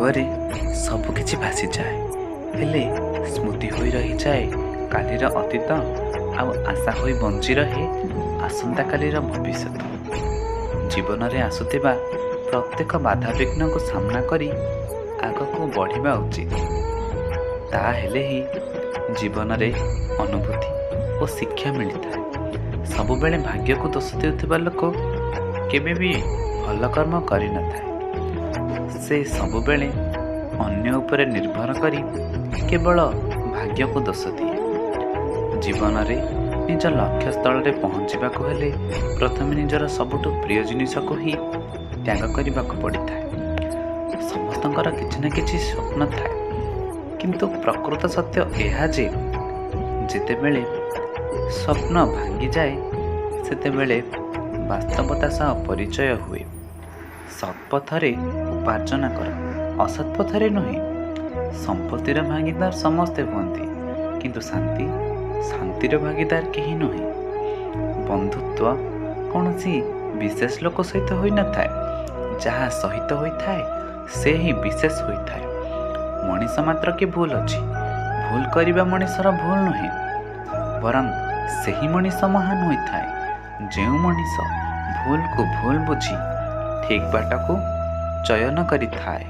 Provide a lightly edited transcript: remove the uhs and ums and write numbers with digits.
ସୁଅରେ ସବୁକିଛି ଭାସିଯାଏ, ହେଲେ ସ୍ମୃତି ହୋଇ ରହିଯାଏ କାଲିର ଅତୀତ, ଆଉ ଆଶା ହୋଇ ବଞ୍ଚି ରହେ ଆସନ୍ତାକାଲିର ଭବିଷ୍ୟତ। ଜୀବନରେ ଆସୁଥିବା ପ୍ରତ୍ୟେକ ବାଧାବିଘ୍ନକୁ ସାମ୍ନା କରି ଆଗକୁ ବଢ଼ିବା ଉଚିତ। ତାହେଲେ ହିଁ ଜୀବନରେ ଅନୁଭୂତି ଓ ଶିକ୍ଷା ମିଳିଥାଏ। ସବୁବେଳେ ଭାଗ୍ୟକୁ ଦୋଷ ଦେଉଥିବା ଲୋକ କେବେ ବି ଭଲ କର୍ମ କରିନଥାଏ। ସେ ସବୁବେଳେ ଅନ୍ୟ ଉପରେ ନିର୍ଭର କରି କେବଳ ଭାଗ୍ୟକୁ ଦୋଷ ଦିଏ। ଜୀବନରେ ନିଜ ଲକ୍ଷ୍ୟସ୍ଥଳରେ ପହଞ୍ଚିବାକୁ ହେଲେ ପ୍ରଥମେ ନିଜର ସବୁଠୁ ପ୍ରିୟ ଜିନିଷକୁ ହିଁ ତ୍ୟାଗ କରିବାକୁ ପଡ଼ିଥାଏ। ସମସ୍ତଙ୍କର କିଛି ନା କିଛି ସ୍ୱପ୍ନ ଥାଏ, କିନ୍ତୁ ପ୍ରକୃତ ସତ୍ୟ ଏହା ଯେ ଯେତେବେଳେ ସ୍ୱପ୍ନ ଭାଙ୍ଗିଯାଏ, ସେତେବେଳେ ବାସ୍ତବତା ସହ ପରିଚୟ ହୁଏ। ସତ୍ପଥରେ ଉପାର୍ଜନ କର, ଅସତ୍ ପଥରେ ନୁହେଁ। ସମ୍ପତ୍ତିର ଭାଗୀଦାର ସମସ୍ତେ ହୁଅନ୍ତି, କିନ୍ତୁ ଶାନ୍ତିର ଭାଗୀଦାର କେହି ନୁହେଁ। ବନ୍ଧୁତ୍ୱ କୌଣସି ବିଶେଷ ଲୋକ ସହିତ ହୋଇନଥାଏ, ଯାହା ସହିତ ହୋଇଥାଏ ସେ ହିଁ ବିଶେଷ ହୋଇଥାଏ। ମଣିଷ ମାତ୍ରକେ ଭୁଲ ଅଛି। ଭୁଲ କରିବା ମଣିଷର ଭୁଲ ନୁହେଁ, ବରଂ ସେହି ମଣିଷ ମହାନ ହୋଇଥାଏ ଯେଉଁ ମଣିଷ ଭୁଲକୁ ଭୁଲ ବୁଝି ଠିକ୍ ବାଟକୁ ଚୟନ କରିଥାଏ।